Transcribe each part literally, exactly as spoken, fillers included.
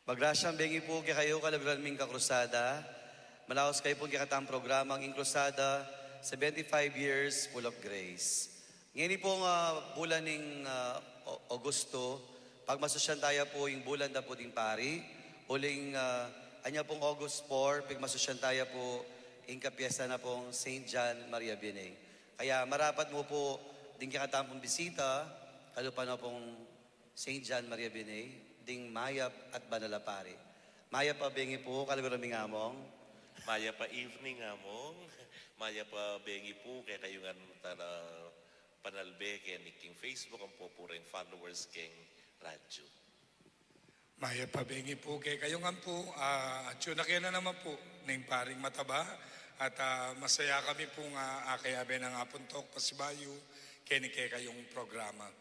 Magrasyang bengi pu kekayu, kaluguran ming kakrusada. Malaus kayu pu kekatang programang Ing Krusada, seventy-five Years Full of Grace. Ngeni pung, ah, bulan ning, ah, O-, Agosto, pagmasusyan taya pu ing bulan da pu ding pari, uling, ah, anya pung August four, pagmasusyan taya pu ing kapiyesta na pung Saint John Maria Vianney. Kaya marapat mu pu ding kekatang pung bisita, kalupa na pung Saint John Maria Vianney, ding mayap at banal a pari. Mayap a bengi pu, kaluguran ming Among. Mayap a evening, Among. Mayap a bengi pu kekayu ngan tana panalbe keni king Facebook, ampo pu reng followers keng radyu. Mayap a bengi pu kekayu ngan pu, ah, atyu na kena naman pu ning paring mataba, at, ah, masaya kami pu nga, ah, kayabe nang Apuntok pasibayu keni kekayung programa.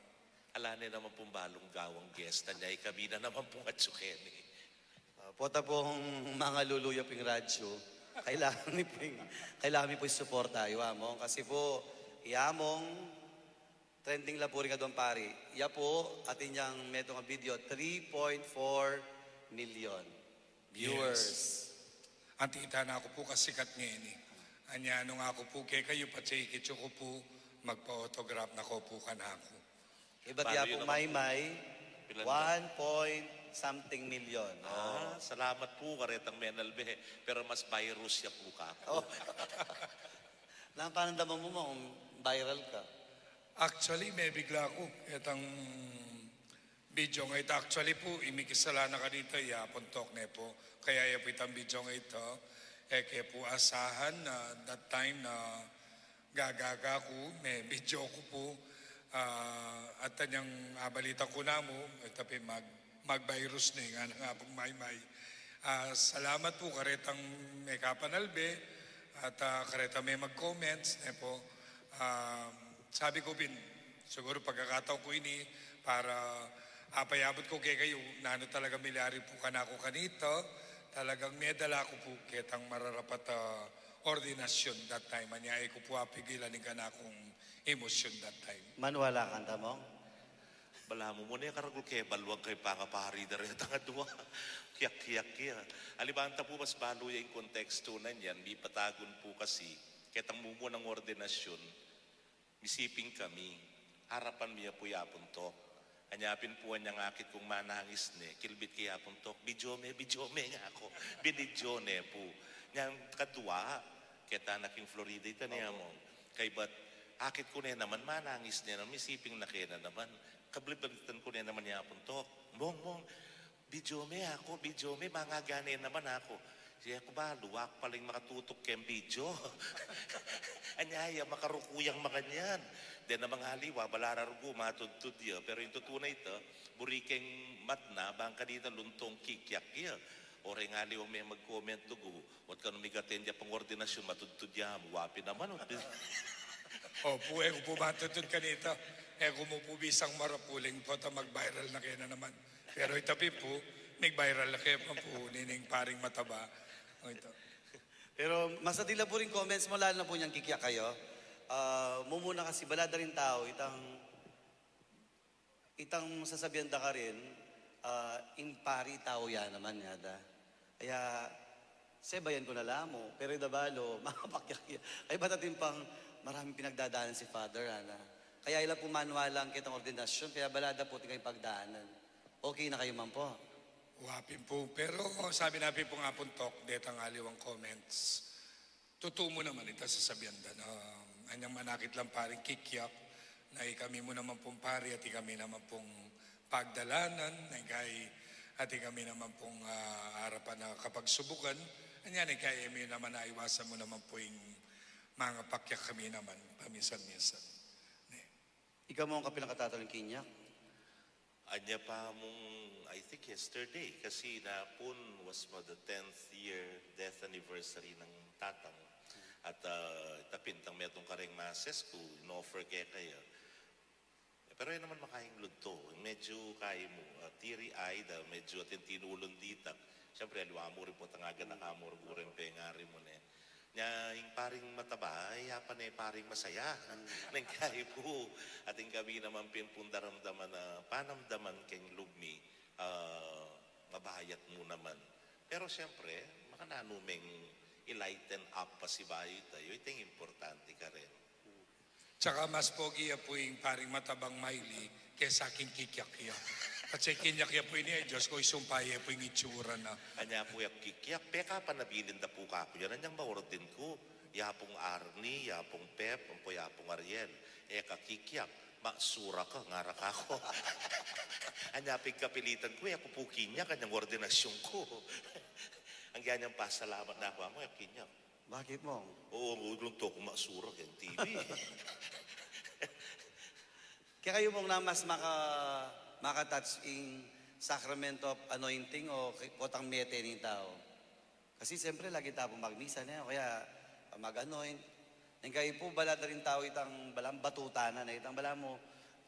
Ala ne naman pung balung gawang guest, anya ikami na naman pung atyu keni. Ah, pota pung mangalulu ya pu ing radyu, kailangan mi pu ing, kailangan mi pu ing suporta yu, Among. Kasi pu, i Among, trending la pu ring aduang pari. Ya pu, atin yang metung a video, three point four million viewers. Yes. Antita na ku pu kasikat ngeni. Anya nung aku pu kekayu, patse ikit yu ku pu, magpa-autograph na ko pu kanaku. Ibat ya pu, Maymay, one point something million. Ah, salamat pu karetang menalbe. Pero mas virus ya pu kaku. Oh. Nanu pakiramdam mu, Among, viral ka? Actually, mebigla ku. Itang video nga ita, actually pu, imikisala na kanita, i Apuntok ne pu. Kaya ya pu itang video nga ita, e ke pu asahan na that time na gagaga ku, me-video ku pu, ah, at anyang abalita ku namu, ita pin mag-, mag-virus ne, ngana nga pung Maymay. Ah, salamat pu karetang mekapanalbe, at, ah, karetang me mag-comments, ne pu. Ah, sabi ku pin, siguru pagkakataon ku ini para apayabut ku kekayu, nanu talaga milyari pu kanaku kanita, talagang medala ku pu ketang mararapat a ordinasyun that time. Anya e ku pu apigilan ing kanakung emosyon that time. Maniwala ka, Among? Balamu mu ne karagul ke baluang kayung pangapari da retang adua. Kiyak-kiyak ya. Aliwa ta pu, mas balu ya ing kontekstu na niyan, mipatagun pu kasi ketang mumunang ordinasyun, misiping kami, arapan mi ya pu i Apuntok. Anya pin pu anyang akit kung manangis ne, kilbit ke i Apuntok, "Video me, video me," ngaku. Binidyo ne pu. Nyang kadua, keta na king Florida ita ne, Among. Kaybat, akit ku ne naman, manangis ne naman, misiping na ke na naman. Kabalikdan ku ne naman i Apuntok, "Mong, Mong, video me aku, video me, mangagane naman aku." Siya ku balu, aku pala ing makatutuk keng video. Anya ya, makaruku yang makanyan. De na mangaliwa, balamu rugu matudtud ya. Pero ing tutu na ita, buri keng matna, bang kanita luntung kikyak ya. O reng aliwang me mag-comment dugu, ot kanu mig-attend ya pang ordinasyun, matudtud ya mu, wa pin naman, ot pin- Opu, e ku pu matudtud kanita. E ku mu pu bisang marap uling pota mag-viral na kena naman. Pero ita pin pu, mig-viral na kaya pa pu, nining paring mataba. O, ita. Pero masadi la pu ring comments mu, lalu na pu nyang kikyak kayu. Ah, mumuna kasi balada ring tau, itang, itang sasabian da karin, ah, ing pari tau ya naman, ngada. Kaya, sebayan ku na la mu, pero ita balu, mapakyak ya. Kaybat atin pang maraming pinagdadaanan si Father, ana. Kaya ila pu maniwala ketang ordinasyun, kaya balada pu atin kayung pagdaanan. Okay na kayu man pu? Wa pin pu, pero sabi na pin pu i Apuntok, detang aliwang comments. Tutu mu naman ita sasabian da na, anyang manakit lang paring kikyak, na ikami mu naman pung pari at ikami naman pung pagdalanan, na ikay, at ikami naman pung, ah, arapan na kapagsubukan, anya na ikay, e mu naman aiwasan mu naman pu ing mangapakyak kami naman, paminsan-minsan. Ne. Ika, Among, kapin a katatang kinyak? Anya pa mung, I think yesterday, kasi nanu pun was for the tenth year death anniversary nang tatang. At, ah, ita pin itang metung kareng masses ku, in-offer kekaya. Pero e naman makayang lugto, medyu kaya mu, ah, teary-eyed, ah, medyu atin tinulun ditak. Siyempre, aliwa mu rin pu, tangagan na ka mu, reng pengari mu ne. Nya, ing paring mataba, ay, apa ne, paring masaya. Neng kaya pu, atin kami naman pin pung daramdaman a panamdaman keng lub mi, ah, mab-, Bayat mu naman. Pero siyempre, makananu meng i-lighten up pa si bayu tayu, ita ing importante karin. Tsaka mas pogi ya pu ing paring matabang maili kesa king kikyak ya. At sa kikyak ya pu ini, ay Diyos ko, isumpa ya pu ing itsura na. Anya pu ya kikyak, peka pa nabilin da pu kaku yan, anyang maordin ku, ya pung Arnie, ya pung Pep, ampo ya pung Ariel. E ka kikyak, maksura ka, ngara kaku. Anya pigkapilitan ku, e ku pu kinyak, anyang ordinasyun ku. Ang ganyan pasalamat na aku, amo, e kinyak. Bakit, Mong? Oo, udlung to ku maksura keng T V. Kaya kayu, Mong, na mas maka-, maka-touch ing sacrament of anointing o k-, potang mete ning tau? Kasi siyempre, lagi tamu magmisa, ne? O kaya mag-anoint. Neng kayu pu, balamu ring tau itang balamu batutan na, ne? Itang balamu,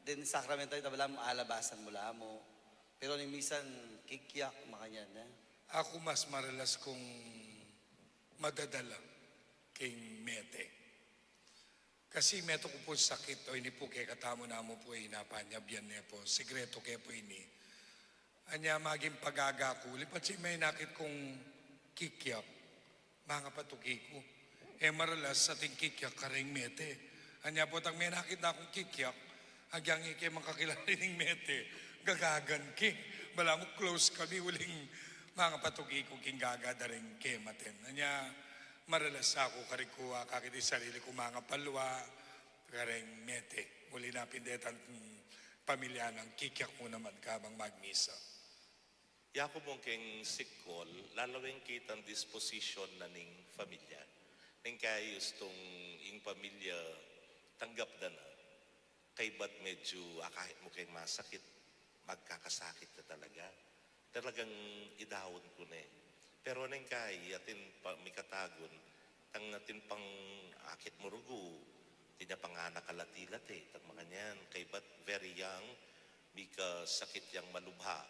den sacrament, itang balamu alabasan mu la mu. Pero ning misan, kikyak, makanyan, ne? Aku mas maralas kung madadala king mete. Kasi metung ku pung sakit, o ini pu kekatamu namu pu, e, inapanyab yan ne pu. Sikretu ke pu ini. Anya maging pagaga ku, lipat si menakit kung kikyak, mangapatuki ku. E maralas ating kikyak kareng mete. Anya potang menakit na kung kikyak, agyang ike makakilala ning mete, gagagan ke. Balamu close kami, uling mangapatuki ku king gaga da reng kematen. Anya maralas aku karin ku akakit ing sarili ku mangapalwa kareng mete. Uli na pin detang, mm, pamilya nang kikyak mu naman kabang magmisa. Yaku mung keng sikkol, lalaweng kitang disposition na ning familia. Neng kaya istung ing familia tanggap da na. Kaybat medyu akahit mu keng masakit, magkakasakit ka talaga. Talagang idaun ku ne. Pero neng kai, atin pa, mikatagun, tang atin pang akit mu rugu, atin ya pang anak kalati-lati, tang makanyan, kaybat very young, mikasakit yang malubha.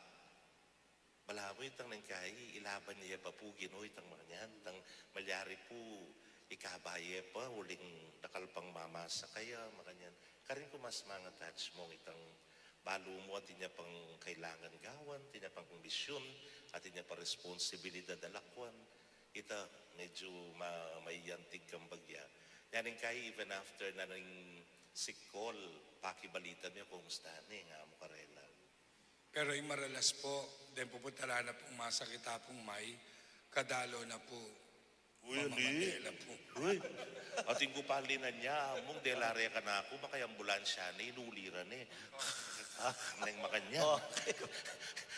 Balamu itang neng kai, ilaban ya pa pu Ginu itang makanyan, tang malyari pu, ikaba ya pa, uling dakal pang mamasa kaya, makanyan. Karin ku mas manga-touch mung itang balu mu atin ya pang kailangan gawan, atin ya pang misyun, atin ya pang responsibilidad a lakwan. Ita, medyu ma-, maiyantig kang bagya. Neng kai, even after na ning sikkol, pakibalita mi kung kumusta ne, nga mu karela. Pero ing maralas pu, den pu putala na pung masakit a pung may, kadalo na pu. Uy, mamamatela pu. Uy, atin ku pa linanyang, mung dela re kanaku, makayambulansya ne, inuli ra ne. Neng makanyan. Oh.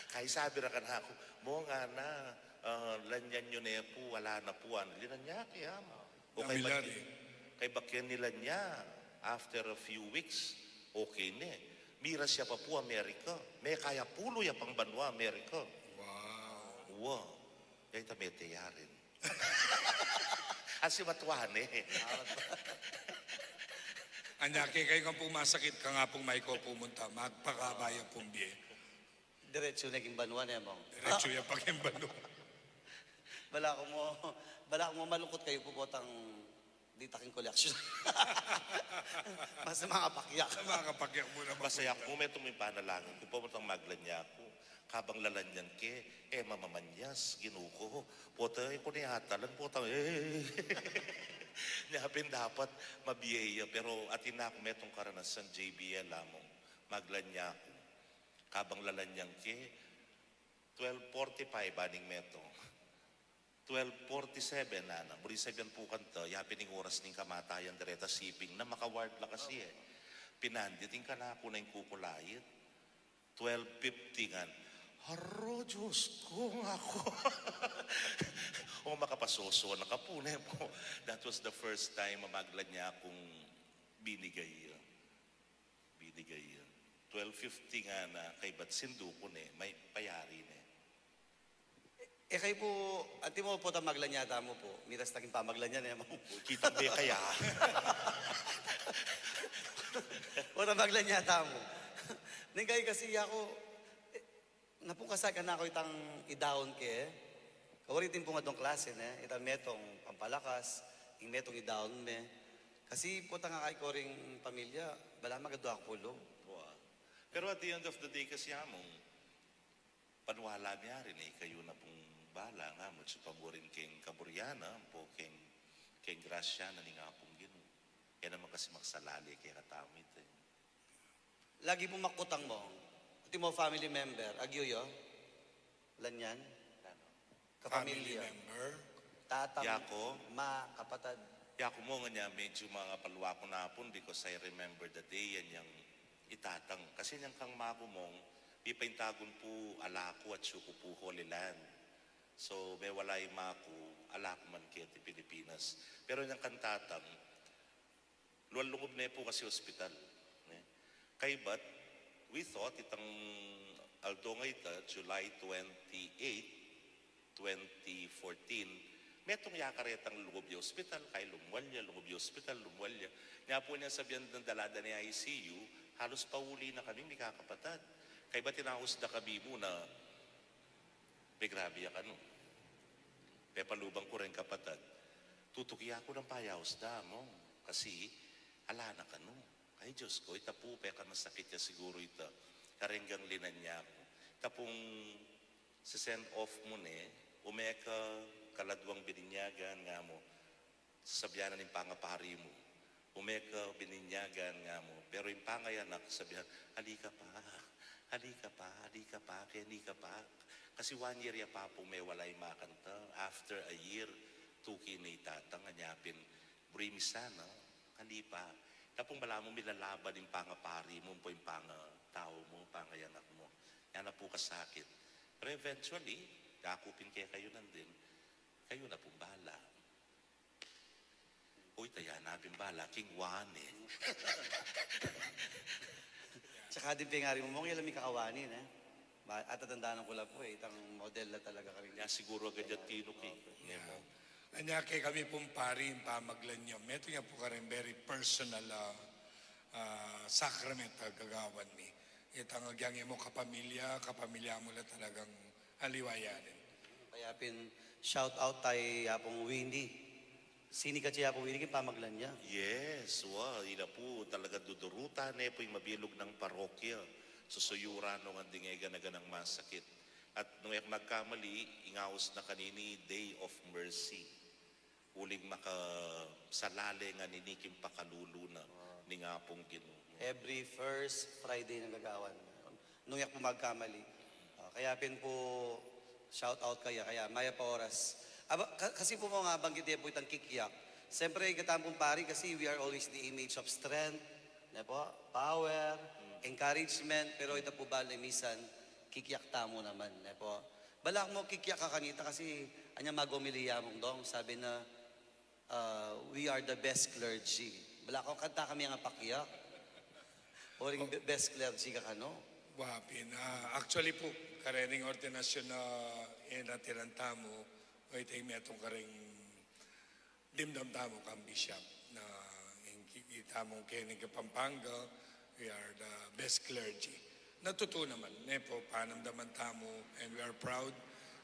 Kaya sabi ra kanaku, mung ana, ah, lanyan yu ne pu, ala na pu, an linanya ke, am. O kay Namilan bak-, eh. Kay bakyan nilanya, after a few weeks, okay ne. Miras ya pa pu Amerika. Mekaya pulu ya pang banua Amerika. Wow. Wa. Ya ita mete ya rin. Asi matua ne. Anya ke, kaybat pung masakit ka nga pung may ko pumunta, magpakaba ya pung bie. Diretsu ne king banua ne, Mong. Diretsu ya pa king banua. Balaku mu, balaku mu malungkut kayu pu potang dita king koleksyon. Mas mangapakyak. Mangapakyak mu naman. Masaya ku, metung ing panalangin ku, potang maglanya ku. Kabang lalanyan ke, e mamamanyas, Ginu ku. Pota, e ku ne atalan, potang, e. Nya pin dapat mabie ya, pero atin na ku metung karanasan, J B L, a Mong. Maglanya ku. Kabang lalanyan ke, twelve forty-five aning metung. Twelve forty-seven, ana, muri sabian pu kanta, ya pin ing oras ning kamatayan, direta siping na, maka-ward la kasi, e. Pinandit ing kanaku na ing kukulait. Twelve fifty ngan. Aro, Diyos ku, nga ku. O, makapasoso na ka pu, ne pu. That was the first time a maglanya kung binigay. Binigay ya. Twelve fifty ngana, kaybat sindu ku ne, may payari ne. E, e kayu pu, anti mu potang maglanya tamu pu, miras na king pamaglanya ne, Mong. Kitang be kaya. Potang maglanya tamu. Neng kai kasi yaku, e, Napung kasakit kanaku itang idaun ke. Kawari atin pung adwang klase ne, itang metung pampalakas, ing metung idaun me. Kasi potang akay ku ring pamilya, balamu aduang puluh. Wa. Pero at the end of the day kasi, Among, Paniwala mi ari ne, ikayu na pung bala nga mu, tsupa mu rin keng kaburian na, ampo keng, keng grasya na ning Apung Ginu. E naman kasi makasalali kekatamu ita, e. Lagi mu makutang mu. Ultimo family member, agyu yu? Lanyan? Family Kapamilya. Member. Tatang, Yaku? Ma, kapatad. Yaku mu ngan ya, medyu makapaluwa ku na pun because I remember the day, yan yang itatang. Kasi yang kang maku mung, mipaintagun pu ala ku at atsu ku pu Holy Land. So, mewala i maku, ala ku man keti Pilipinas. Pero yang kang tatang, lual lungub ne pu kasi ospital, ne? Kaybat, we thought itang aldo nga ita, July twenty-eight, twenty fourteen, metung ya karetang lungub ya ospital, kay lumual ya, lungub ya ospital, lumual ya. Nya pu niyang sabian dang dala da ne I C U, halus pauli na kami, mikakapatad. Kaybat inaus da kami mu na, Pegrabe ya kanu. Pepalubang ku reng kapatad. Tutuki aku nang payaus da mu. Kasi, ala na kanu. Ay, Diyos ku, ita pu, pekamasakit ya siguru ita. Kareng gang linan ya ku. Ita pung si-send off mu ne, ume ka kaladwang bininyagan nga mu. Sasabian na ning pangapari mu, ume ka bininyagan nga mu. Pero ing pangayanak, sabian, "Halika pa, halika pa, halika pa, keni ka pa." Kasi one year ya pa pung mewala i maku kanta. After a year, tuki ne i tatang, anya pin, "Buri mi sana, hali pa." Tapung balamu milalaban ing pangapari mu, ampo ing pangatau mu, pangayanak mu. Yan na pu kasakit. Pero eventually, aku pin kekayu nandin, kayu na pung bala. Uy, taya na pin bala, king wani. Tsaka din pengari mu, mung, ila mi kakawanin, e. Ba, atatandanan ku la pu, e, itang model la talaga kami. Ya siguro agad ya tinuk, e. Nemo. Anya kekami pung pari, ing pamaglan ya. Metung ya pu kareng very personal, a, a, sacrament a gagawan mi. Itang agyang e mu kapamilya, kapamilya mu la talagang aliwa ya rin. Kaya pin shout out tayo ya pung Winnie. Sini ka ya pung Winnie, king pamaglan ya. Yes, wa, ila pu talaga dudurutan ne pu ing mabilug nang parokya. Susuyuran no ngan ding e gana-ganang masakit. At nung e ku magkamali, ing aus na kanini, Day of Mercy. Uling makasalale ngan ini king pakalulu na ning Apung Ginu. Every first Friday ng gagawan. Nung e ku magkamali. Ah, kaya pin pu, shout out kaya, kaya mayap a oras. Aba, ka-, kasi pu, mung, banggit ye pu itang kikyak. Siyempre, ikatamu pung pari kasi we are always the image of strength, ne pu? Power, encouragement, pero ita pu bale misan, kikyak tamu naman, ne pu? Bala ku mu kikyak ka kanita kasi anya magumiliya mung dong, sabi na, ah, "We are the best clergy." Bala ku kanta kami nga pakyak. O ring be-, best clergy ka kanu? Wa pin, ah, actually pu, kareng ordinasyon na, e, natiran tamu, o ita ing metung kareng dimdam tamu kang bishop na ing ki-, itamu keni king Pampanga, we are the best clergy. Natutu naman, ne pu, panamdaman tamu, and we are proud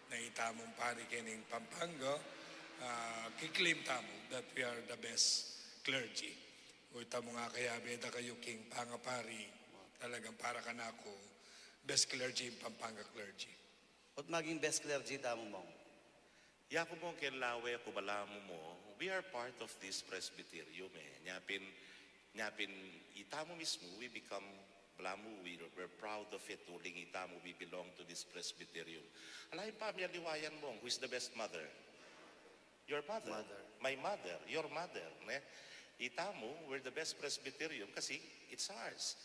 na itamung pari keni king Pampanga, ah, ki-claim tamu that we are the best clergy. O itamu nga kayabe da kayu king pangapari, talagang para kanaku, best clergy ing Pampanga clergy. Ot maging best clergy tamu, mung? Yaku mung, keng lawe ku balamu mu, we are part of this presbyterium, e. Nya pin, nya pin itamu mismu, we become, balamu, we, we're proud of it, uling itamu, we belong to this presbyterium. Ala, ing pamialiwayan mung, who is the best mother? Your mother. Mother. My mother, your mother, ne? Itamu, we're the best presbyterium kasi it's ours.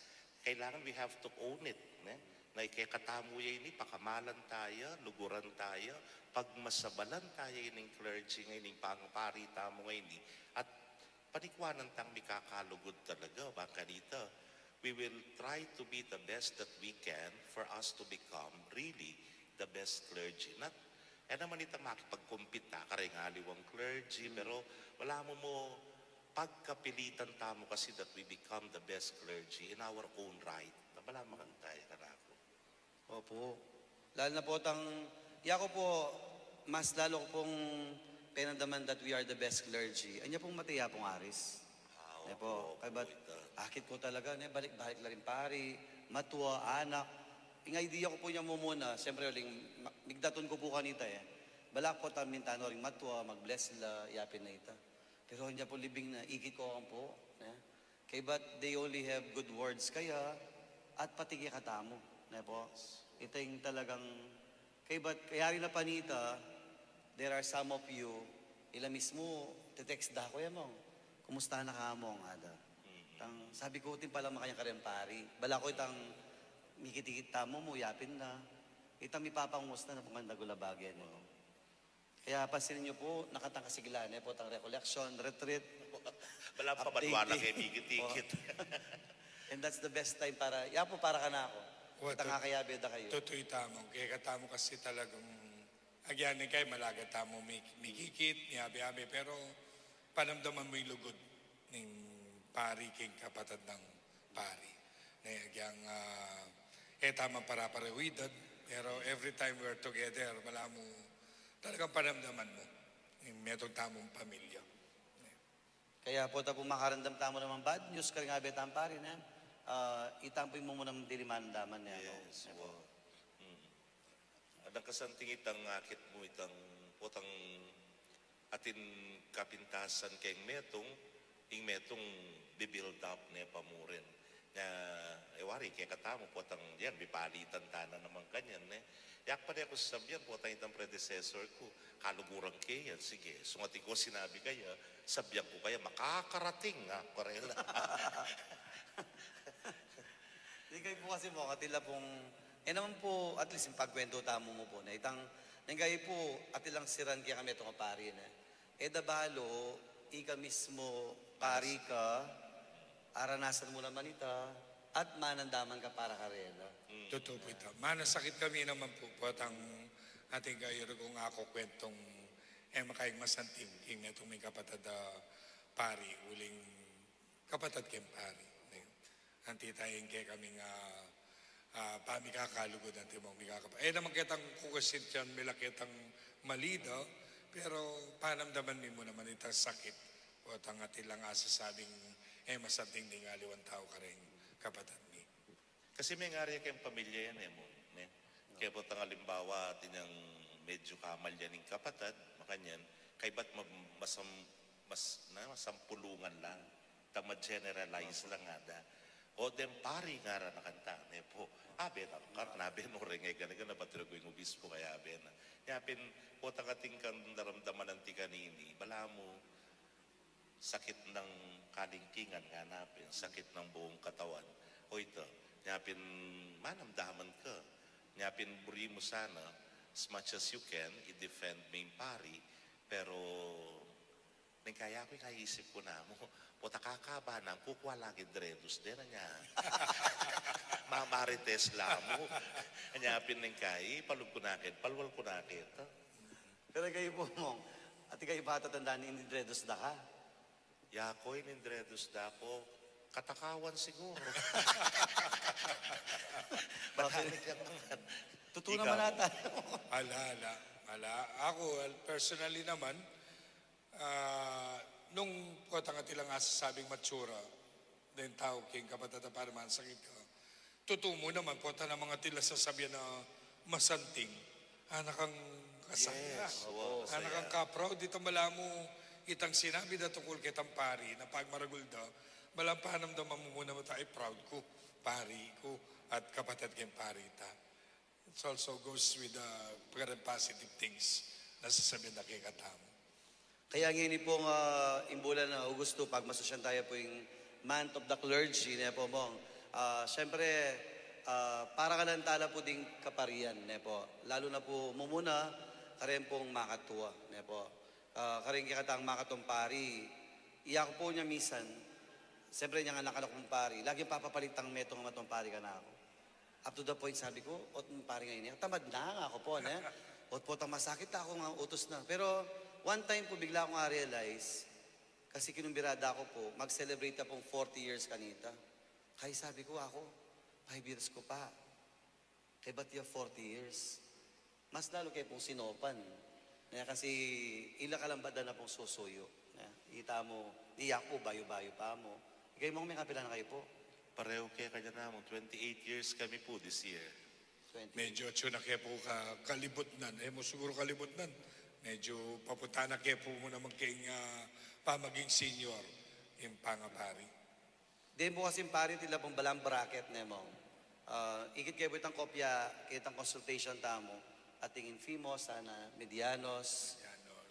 Kailangan we have to own it, ne? Na ikekatamu ya ini, pakamalan taya, luguran taya, pagmasabalan taya ining clergy, ngan ining pangapari tamu ngeni, at panikwanan tang mikakalugud talaga, bang kanita. We will try to be the best that we can for us to become really the best clergy. Not, e naman ita makipag-compete ta kareng aliwang clergy, pero balamu mu, pagkapilitan tamu kasi that we become the best clergy in our own right. Balamu kanta ya kanaku. Opu. Lalu na pu tang, yaku pu, mas lalu ku pung penamdaman that we are the best clergy. Anya pung mate ya pung aris. Ah, ne pu, opu, kaybat, opu, ita. Akit ku talaga, ne, balik-balik la ring pari, matua, anak, Ing idea ku pu nya mumuna, siyempre, uling ma-, migdatun ku pu kanita e. Bala ku pu tang minta no ring matua, mag-bless la, yapin na ita. Pero nya pu libing na, ikit ku pu, ne? Kaybat they only have good words kaya, at pati kekatamu, ne pu? Ita ing talagang, kaybat, kayari na panita, there are some of you, ila mismu, te-text da ku ya, Mong, "Kumusta na ka, Mong?" ngada. Tang, sabi ku, "Atin pala makayang kareng pari." Bala ku itang mikit-ikit tamu mu, yapin na. Itang mipapangumusta na pu ngan dagul a bage, ne pu? Kaya pansinin niyo pu, nakatang kasiglan, ne pu, tang recollection, retreat, bala pa updating. Banwa na kayu mikit-ikit. And that's the best time para, ya pu, para kanaku. Wa, itang tut-, kakayabe da kayu. Tutu ita, Mong. Kekatamu kasi talagang, agyan, ing kaya malaga tamu mi-, mikikit, miyabe-yabe, pero panamdaman mu ing lugud ning pari king kapatad nang pari. Ne, agyang, ah, e tamang pare-parehu edad, pero every time we're together, balamu talagang panamdaman mu ing metung tamung pamilya. Ne. Kaya pu, ta pu makaramdam tamu naman bad news karing abe tang pari, ne? Ah, ita pu ing mumunang dili manamdaman, ne, ano? Yes, ne pu. Wa. Mm. Adang kasanting itang akit mu, itang potang atin kapintasan keng metung, ing metung bi-build up ne pa mu rin. Nya, e wari, kekatamu potang, yan, bipalitan ta na naman kanyan, ne. Yak pare ku sasabian, potang itang predecessor ku, kaluguran ke yan, sige. Sungating ku sinabi kaya, sabian ku kaya, makakarating nga karela. Di kayu pu kasi mu, atin la pung, e naman pu, at least, ing pagkwentu tamu mu pu, ne? Itang, neng kayu pu, atin lang siran kaya kami itang pari, ne? E da balu, ika mismu, pari ka, aranasan mu naman ita, at manamdaman ka para karela. Tutu pu ita. Manasakit kami naman pu, potang atin kayu rugya kung aku kwentung, e makaing masanting, king metung ming kapatad a pari, uling kapatad keng pari. Ne? Anti tayeng kekaming, ah, ah, pamikakalugud, anti mung mikakapa-, e naman ketang kukusintian, mila ketang mali da, pero panamdaman mi mu naman itang sakit, potang atin lang asasabing, e masanting ding aliwang tau kareng kapatad mi. Kasi mengari keng pamilya yan e, Mung, ne? Kaya potang alimbawa, atin yang medyu kamalyan ing kapatad, makanyan, kaybat ma-, masam-, mas-, na, masampulungan la, ta ma-generalize la ngada. O deng pari ngara na kanta, ne pu? Abe na, kar-, nabe no reng e gana-gana, pati reng obispo kaya abe na. Nya pin, potang atin kang daramdaman anti kanini, balamu, sakit ng kalingkingan, ngana pin, sakit ng buong katawan. O ita, nya pin manamdaman ka. Nya pin buri mu sana, as much as you can, i-defend me ing pari, pero neng kaya ku, ing kaisip ku namu, pota kakabanan ku, kua lagi dreadus de na nya. Mamarites la mu. Nya pin neng kai, palub ku na keta, palwal ku na keta. Pero kayu pu, Mong, atin kayu pa tatandaan, inindreadus da ka? Yaku, inindreadus da ku, katakawan siguru. Batali kaya mangan. Tutu naman ata. Ala, ala, ala. Aku, well, personally naman, ah, nung potang atin lang asasabing matsura, deng tau king kapatad a pari, manasakit ka. Tutu mu naman, potang atin lang sasabian a masanting, anak ang kasaya. Yes, oo, anak ang kasaya. Ka-proud, ita balamu itang sinabi da tungkul ketang pari, na pagmaragul da, balamu panamdaman mu mu naman ta, ay, proud ku, pari ku, at kapatad keng pari ta. It also goes with the pagkareng positive things na sasabian da kekatamu. Kaya ngeni pung, ah, ing bulan a Agosto, pagmasusyan taya pu ing month of the clergy, ne pu, Mong? Ah, siyempre, ah, para kanan tala pu ding kaparian, ne pu? Lalu na pu mumuna, kareng pung makatua, ne pu? Ah, kareng kekatang makatuang pari, iya ku pu nya misan, siyempre, inyang anak-anak kung pari, laging papapalit tang metung a matuang pari kanaku. Up to the point, sabi ku, "Ot, pari, ngeni, tamad na," ngaku pu, ne? "Ot, potang masakit, aku ngang utus na." Pero one time pu, bigla kung a-realize, kasi kinumbirada ku pu, mag-celebrate na pung forty years kanita. Kaya sabi ku, "Aku, five years ku pa. Kaybat ya forty years." Mas lalu ke pung sinopan. Ne, kasi ila kalambadan na pung susuyu. Ne, ita mu, iya ku, bayu-bayu pa mu. Ikay, Mong, mengapila na kayu pu? Parehu keka, kanyan namu, twenty-eight years kami pu this year. Medyo atsu na ke pu ka, kalibutnan. E mu siguru kalibutnan. Medyo papunta na ke pu mu naman keng, ah, pamaging senior, ing pangapari. Deng pu kasing pari, tila pung balang bracket ne, Mong. Ah, ikit ke pu itang kopya, keng itang consultation tamu, ating infimos, sana medianos,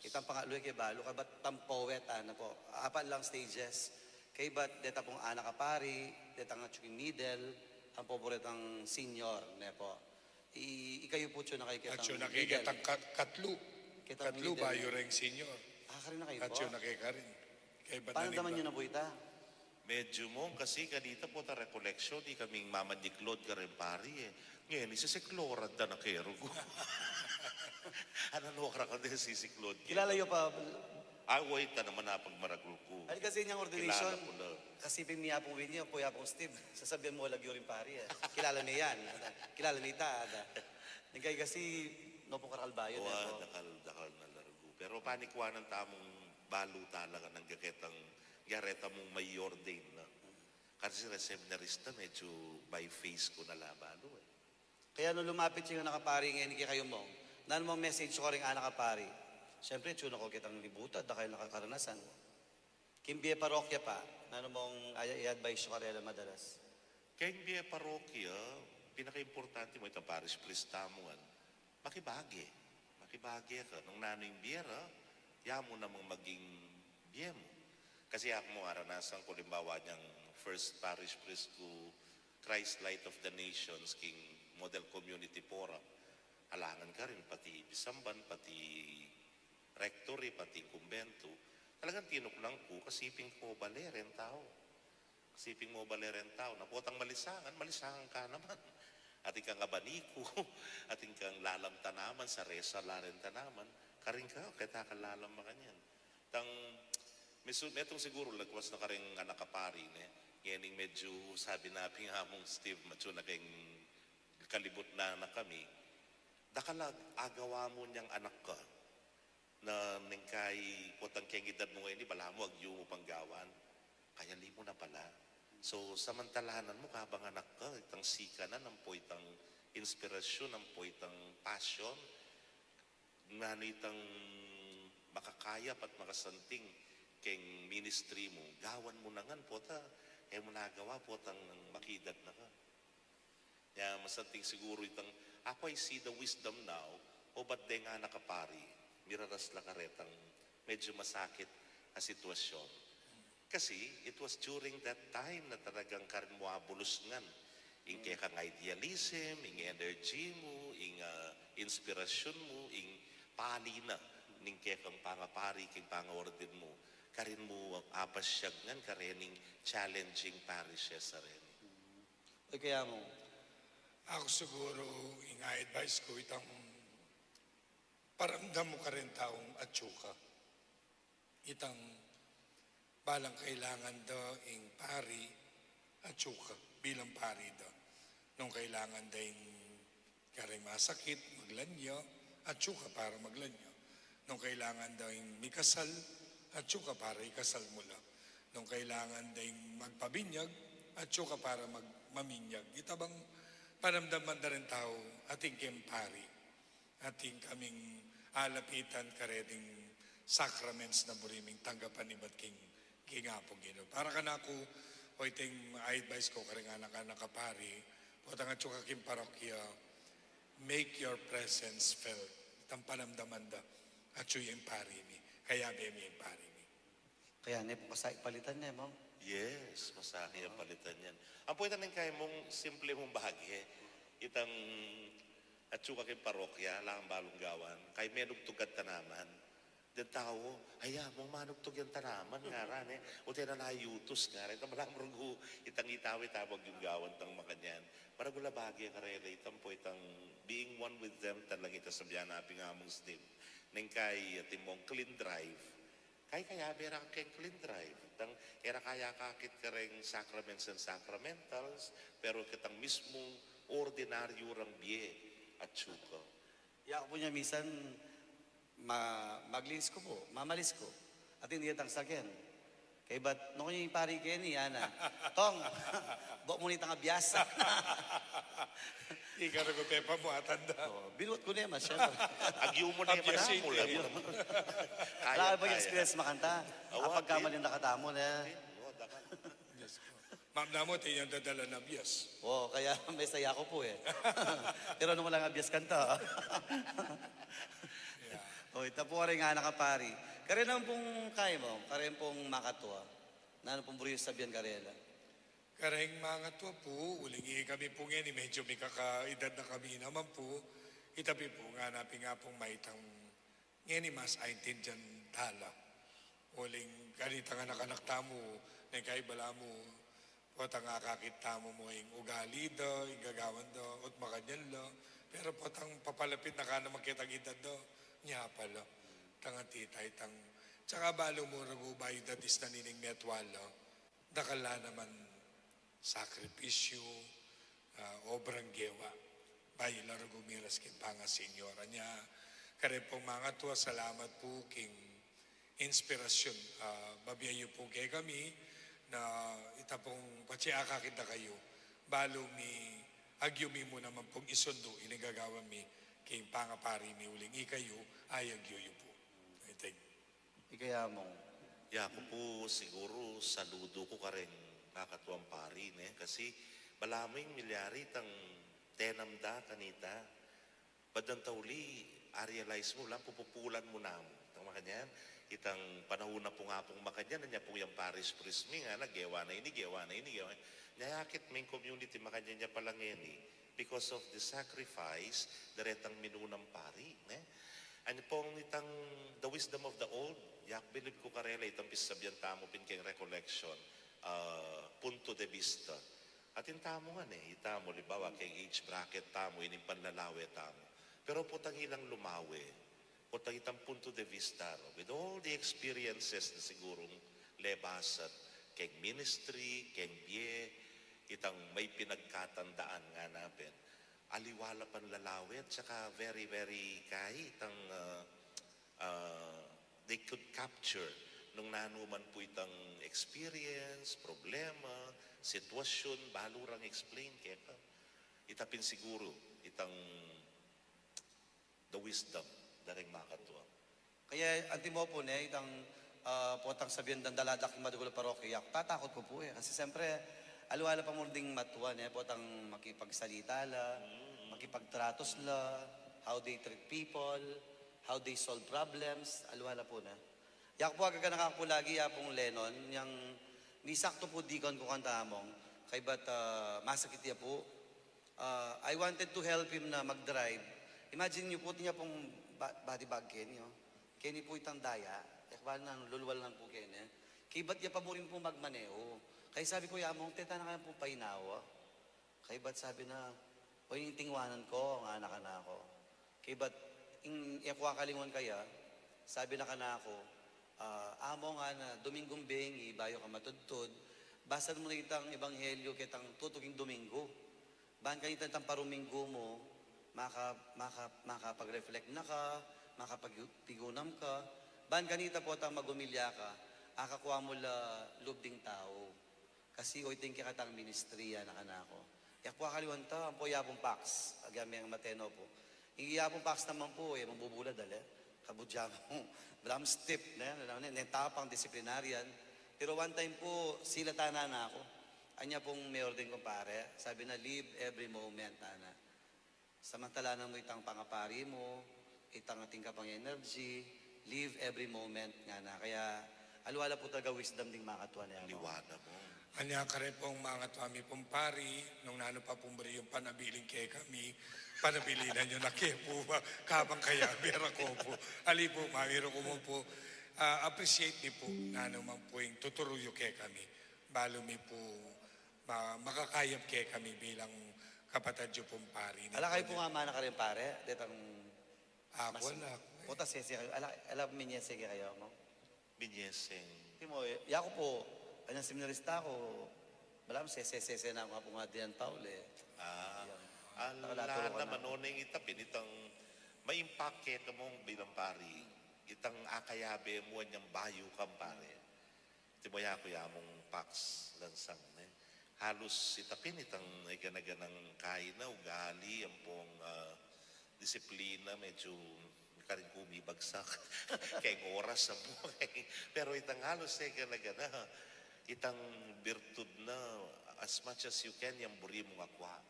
itang pangatlu e ke balu, kaybat itang poet, ana pu. Apat lang stages. Kaybat deta pung anak a pari, detang atsu king middle, ampo pu retang senior, ne pu. I-, ikayu pu, atsu na kayu ketang middle. Atsu na kayu ketang kat-, katlu. Ketang middle. Katlu, bayu reng senior. Ah, karin na kayu pu? Atsu na kayu karin. Kaybat na ning iba. Paano naman yu na pu ita? Medyo, Mong, kasi kanita pu ta recollection, ikaming mamadiklod kareng pari e. Ngeni, sisiklod da na ke rugu. Ana, no, kara ka de sisiklod ke. Kilala yu pa? Ay, wa, ita naman apagmaragul ku. Ay, kasi inyang ordination, kilala ku la. Kasi pin mi Apung Winnie, ampo i Apung Steve, sasabian mu lagyu ring pari e. Kilala mi yan. Kilala mi ita, ada. Neng kay kasi, no pu, karakal bayu ne pu. Wa, dakal, dakal na la rugu. Pero panikwanan tamung balu talaga nang gaketang, gareta mung mai-ordain na. Kasi reng seminarista, medyo by face ku na la balu e. Kaya nung lumapit ya ing anak a pari ngeni kekayu, Mong, nanu mang message yu karing anak a pari? Siyempre, atsu na kayu ketang libutan, dakal a karanasan. King bie parokya pa, nanu mang i-, i-advise yu karela madalas? Keng bie parokya, pinakaimportante mu itang parish priest tamu ngan, makibage. Makibage ka. Nung nanu ing bie ra, ya mu namang maging bie mu. Kasi aku mu, aranasan ku, alimbawa, inyang first parish priest ku, Christ Light of the Nations, king Model Community Forum. Alangan karin, pati bisamban, pati rectory, pati kumbentu. Talagang tinuknang ku, kasi pin ku bale reng tau. Kasi pin mu bale reng tau, na potang malisangan, malisangan ka naman. Atin kang abaniku, atin kang lalam tanaman, sare-sare la reng tanaman, karin ka, keta ka lalam makanyan. Itang, mesu-, metung siguru lagwas na kareng anak a pari ne, ngening medyo sabi na pin Amung Steve, matsu na keng kalibutnan na kami. Dakal a agawa mu inyang anak ka. Na neng kay potang keng edad mu ngeni, balamu agyu mu pang gawan. Kayali mu na pala. So, samantalanan mu kabang anak ka, itang sikanan ampo itang inspirasyun, ampo itang passion, nanu itang makakaya pat makasanting keng ministry mu, gawan mu na ngan pota, e mu na agawa potang makidad na ka. Nya, masanting siguru itang, aku, I see the wisdom now, obat deng anak a pari, miraras la karetang medyo masakit a sitwasyon. Kasi, it was during that time na talagang karin mu abulus ngan ing kekang idealism, ing energy mu, ing, ah, inspirasyun mu, ing pali na ning kekang pangapari, king pangaordin mu, karin mu apasyag ngan karening challenging parishes a reni. Oy, kaya mu. Aku siguru, ing a-advise ku, itang paramdam mu kareng taung atsu ka. Itang balang kailangan da ing pari, atsu ka bilang pari da. Nung kailangan da ing kareng masakit, maglanyu, atsu ka para maglanyu. Nung kailangan da ing mikasal, atsu ka para ikasal mu la. Nung kailangan da ing magpabinyag, atsu ka para mag-, maminyag. Ita bang panamdaman da reng tau, atin keng pari, atin kaming alapitan kareting sacraments na buri ming tanggapan ibat king, king Apung Ginu. Para kanaku, o, itang advice ku karing anak-anak a pari, potang atsu ka king parokya, make your presence felt. Itang panamdaman da, atsu ya ing pari mi, kayabe mi ing pari mi. Kaya ne pu, masa ing palitan ne, Mong? Yes, masa ing palitan yan. Ampo itang neng kay mung simple mung bage, itang atsu ka king parokya, alang balung gawan, kay menugtug kang tanaman. Deng tau, "Ay, Among, manugtug yang tanaman," ngara ne. O, tena na yutus, ngara. Itang malamrugu, itang itawe-tawe agyung gawan tang makanyan. Maragul a bage karela itang pu, itang being one with them, talaga ita sabian na pin Amung Steve. Neng kay atin mung clean drive. Kay kayabe ra keng clean drive. Itang e ra kaya akakit kareng sacraments and sacramentals, pero ketang mismung ordinaryu rang bie, atsu ka. Ya ku pu nya minsan, ma-, maglinis ku pu, mamalis ku. Atin detang saken. Kaybat, nung ing pari keni, ana, "Tong, bok mu ne itang abyas." Ika reng pepamuatan da. O, binuat ku ne, mas, syempre. Agyu mu ne, abyas manamul, iti. Agyu mu. Kaya, kaya. Wala ka bang experience makanta? Awa, pagkamali na katamu, ne? Diyos ko. Ma'am namu, atin yang dadala na abyas. O, kaya mesaya ku pu, e. Pero nung walang abyas kanta. Yeah. O, ita pu kareng anak a pari. Kareng pung kaymu, kareng pung makatua. Nanu pung buri yu sabian karela? Kareng makatua pu, uling ikami pu ngeni, medyo mikakaedad na kami naman pu. Ita pi pu, ngana pin nga pung maitang ngeni mas aintindian da la. Uling kanitang anak-anak tamu, neng kaybat balamu, potang akakit tamu mu ing ugali da, ing gagawan da, ot makanyan la. Pero potang papalapit na ka naman ketang edad da, nya pala. Tang atita itang, tsaka balu mu ragu bayu da disnan ining metua la. Dakal la naman sakripisyu, ah, obrang gewa. Bayu la ragu miras king pangasenyor. Anya, kareng pung makatua, salamat pu king inspirasyun, ah, babie yu pu kekami na ita pung patse akakit da kayu. Balu mi agyu mi mu naman pung isundu ining gagawan mi king pangapari mi uling ikayu, ay agyu yu pu. I think. Ika ya, Among. Ya ku pu siguru saludu ku kareng makatuang pari, ne? Kasi balamu ing milyari itang tenam da kanita. Badang tauli, a-realize mu, balamu pupupulan mu namu. Itang makanyan, itang panaun na pu nga pung makanyan, anya pung yang parish priest mi, ngana, gewa na ini, gewa na ini, gewa na ini. Nya akit ming community makanyan ya pala ngeni. Because of the sacrifice, daretang minunang pari, ne? Anya pung itang the wisdom of the old, yak bilib ku karela itang pisasabian tamu pin keng recollection, ah, punto de vista. Atin tamu ngan, e, itamu, alimbawa, keng age bracket tamu, ining panlalawe tamu. Pero potang ilang lumawe, potang itang punto de vista, no? With all the experiences na sigurung lebasan, keng ministry, keng bie, itang may pinagkatandaan ngana pin. Aliwa la panlalawe, at saka very, very kai, itang, ah, ah, they could capture nung nanu man pu itang experience, problema, sitwasyun, balu rang explain keka. Ita pin siguru, itang the wisdom da reng makatua. Kaya antimo pu, ne, itang, ah, potang sabian dang daladak king madugul a parokya, tatakut ku pu, e. Kasi siyempre, aliwa la pa mu ding matua, ne, potang makipagsalita la, mm, makipagtratos la, how they treat people, how they solve problems, aliwa la pu, ne. Yaku pu, agaganaka ku pu lagi ya pung Lennon, yang misaktu pu dikon ku kanta, Among, kaybat, ah, masakit ya pu. Ah, I wanted to help him na mag-drive. Imagine niyo pu, atin ya pung ba-, body bag keni, o. Keni pu itang daya. E ku bala nung lulwal na pu keni. Kaybat ya pa mu rin pu magmaneho. Kaya sabi ku, "Ya Among, teta na ka na pu painawa." Kaybat sabi na, "O, ing tingwanan ku, ngana kanaku." Kaybat, ing, e ku akalinguan kaya, sabi na kanaku, ah, "Among, ngana, Dominggung bengi, bayu ka matudtud, basan mu na itang ebanghelyu ketang tutuking Dominggu. Ban kanita itang paruminggu mu, maka-, maka-, makapag-reflect na ka, makapag-, pigunam ka. Ban kanita potang mag-umilya ka, akakua mu la lub ding tau. Kasi oyten kekatang ministry ya," ngana kanaku. E ku akaliwan ta, ampo ya pung Pax, agyang meng mateno pu. Ing ya pung Pax naman pu, e, mabubulad, ale. Kabudya mu, balamu stiff, ne? Alam ne, ne tapang disciplinarian. Pero one time pu, silatan na naku. Anya pung meyor ding kumpare, sabi na, "Live every moment," ngana. Samantalanan mu itang pangapari mu, itang atin ka pang energy, live every moment, ngana. Kaya, aliwa la pu talaga wisdom ding makatua ne, Among. Aliwa na mu. Anya kareng pung makatua mi pung pari, nung nanu pa pung buri yung panabilin kekami, panabilinan yu na ke pu, kabang kayabe ra ku pu. Ali pu, mamiru ku mu pu, ah, appreciate mi pu, nanu man pu ing tuturu yu kekami. Balu mi pu, ma-, makakayap kekami bilang kapatad yu pung pari. Ala kayu pu ngan mana kareng pare, detang... Ah, mas-, wala. Pota sese kayu, ala, ala minyese ke kayu, Among? Minyeseng. Antimo, yaku pu, anyang seminarista ku, balamu sese-sese na ku pu ngan dinan, Paul, e. Ah, yan. Ala naman, o, neng ita pin itang ma-impact keka, Among, bilang pari. Itang akayabe mu anyang bayu kang pare. Antimo ya ku ya mung Pax Lansang, ne? Halus ita pin itang gana-ganang kaina, ugali, ampong, ah, disiplina, medyu karin ku mibagsak. Keng oras ampo. Pero itang halus, e, gana-gana. Itang birtud na, as much as you can, yang buri mung akua.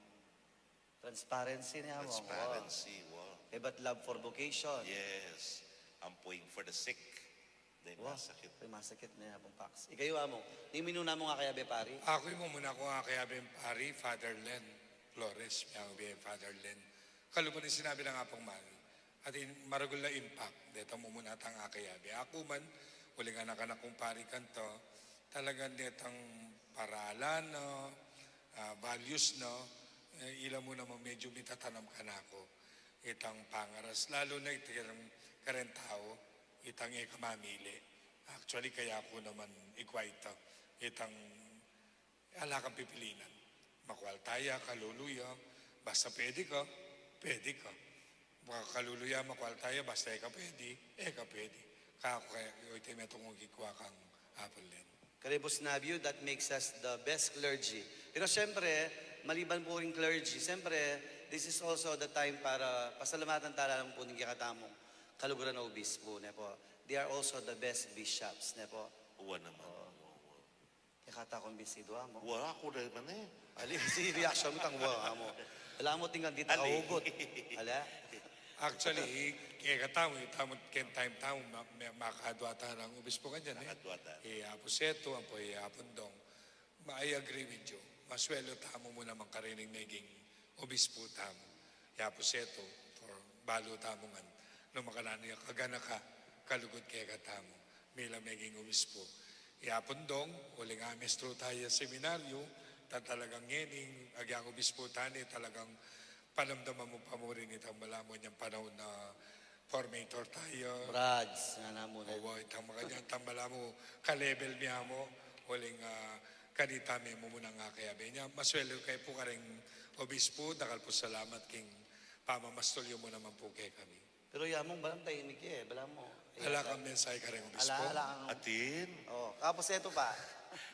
Transparency ne, among. Transparency, wa. Kaybat love for vocation. Yes. Ampo ing for the sick. Dahil masakit. Dahil masakit ne, among Pax. Ikayu, among. Ning minuna mung akayabe, pari? Aku, ing mumuna kung akayabe, pari, Father Len Flores, yang bie Father Len. Kalupa ning sinabi nang Apung Mari. At in, maragul a impact detang mumuna tang akayabe. Aku man, uling anak-anak kung pari kanto, talagang detang paralan, no, ah, values, no, e, ila mu naman medyu mitatanam kanaku itang pangaras, lalu na itang kareng tau, itang e ka mamili. Actually, kaya ku naman ikwa ita, itang ala kang pipilinan. Makwalta ya, kalulu ya, basta pwede ka, pwede ka. Makalulu ya, makwalta ya, basta e ka pwede, e ka pwede. Kaku kaya, ita metung kung kikwa kang Apung Len. Kare pu sinabi yu, that makes us the best clergy. Pero siyempre, maliban po ring clergy, siyempre, this is also the time para pasalamatan tala naman po ning kekatamung kaluguran a obispo, ne po. They are also the best bishops, ne po. Wa naman. Oo. Wa, wa. Kekata kumbinsidu, amo. Wa, aku naman e. Ali, si reaction mu tang wa, amo. Ala mu, tinggang di ta kaugut. Ala. Actually, kekatamu, tamu, keng time tamu, ma-, ma-, makadwa ta nang obispo kanyan, e. Makadwa ta. I Apu Setu, ampo i Apung Dong. Ma-, I agree with you. Maswelu tamu mu naman karin ing meging obispo tamu. I Apu Setu, for balu tamu ngan. Nung makananu ya kaganaka, kalugud kekatamu. Mila meging obispo. I Apung Dong, uling amestro taya seminaryo, ta talagang ngening, agyang obispo tane, talagang panamdaman mu pa mu rin itang balamu nyang panaun na formator taya. Brads, nga namu ne. Owa, itang makanyan, itang balamu, ka-level mi amu, uling, ah, kanita me mumunang akayabe nya, maswelu kayu pu kareng obispo, dakal pu salamat king pamamastul yu mu naman pu kekami. Pero ya mung balang tahimik ya e, balamu. Ala kang mensahe kareng obispo? Ala, ala kang... Atin? O, Apu Setu pa.